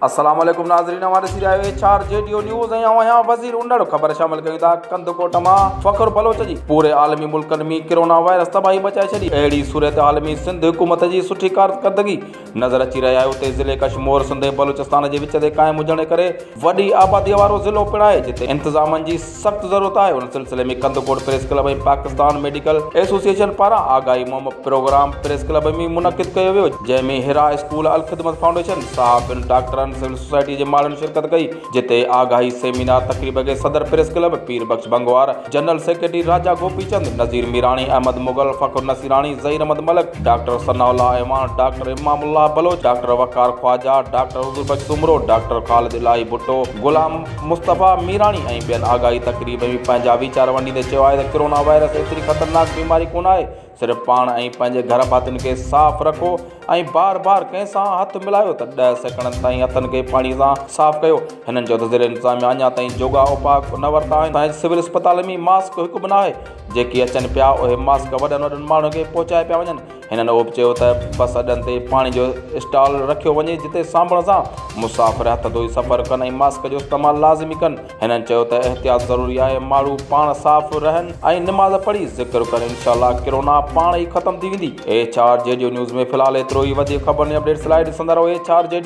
السلام عليڪم ناظرين اوهان ڏسي رهيا آهيو H R G D O news ۽ آئون آهيان وزير انڙ خبر شامل ڪيون ٿا ڪنڌڪوٽ مان فخر بلوچ جي پوري عالمي ملڪن ۾ ڪرونا وائرس تباهي مچائي ڇڏي اهڙي صورتحال ۾ سنڌ حڪومت جي سٺي ڪارڪردگي نظر اچي رهي آهي اتي ضلعي ڪشمور سنڌ ۽ بلوچستان جي وچ تي قائم هجڻ ڪري وڏي آبادي وارو ضلعو پڻ آهي جتي انتظامن جي سخت ضرورت آهي ان سلسلي ۾ Kandhkot press club ۽ Pakistan medical association پاران آگاهي مهم پروگرام پريس ڪلب ۾ منعقد ڪيو ويو جنهن ۾ حرا اسڪول الخدمت فائونڊيشن صحافين ڊاڪٽرن سول سوسائٽي جي ماڻهن شرڪت ڪئي جتي آگاهي سيمينار تقريب کي صدر press club Pir Bakhsh Bangwar general secretary Raja Gopi Chand Nazir Mirani Ahmed Mughal Fakhar Nasirani Zaheer Ahmed Malik doctor Sana Ullah Awan doctor Imam Ullah Baloch doctor Waqar Khawaja doctor Huzoor Bakhsh Soomro doctor Khalid Elahi Bhutto Ghulam Mustafa Mirani ۽ ٻين آگاهي تقريب ۾ پنهنجا ويچار ونڊيندي چيو آهي ته corona virus ايتري خطرناڪ بيماري ڪونه آهي صرف پاڻ ۽ پنهنجي گهر ڀاتين کي صاف رکو ۽ بار بار ڪنهن سان هٿ ملايو ته ڏهه سيڪنڊن تائين هٿن کي پاڻي سان صاف ڪيو هنن چيو ته ضلعي انتظاميا اڃا تائين جوڳا اپاء نه ورتا آهن سول اسپتال ۾ ماسڪ هڪ به ناهي جيڪي اچن پيا اهي ماسڪ وڏن وڏن ماڻهن کي پهچايا پيا وڃن هنن اهو به چيو ته بس اڏن تي پاڻي جو اسٽال رکيو وڃي جتي سانڀڻ سان مسافر هٿ ڌوئي سفر ڪن ۽ ماسڪ جو استعمال لازمي ڪن. هنن چيو ته احتياط ضروري آهي ماڻهو پاڻ صاف رهن ۽ نماز پڙهي ذڪر ڪن انشاء الله ڪرونا پاڻ ئي ختم ٿي ويندي. ايڇ آر جي ڊيو نيوز ۾ في الحال ايترو ئي وڌيڪ خبرن ۽ اپڊيٽس لاء ڏسندا رهو ايڇ آر جي.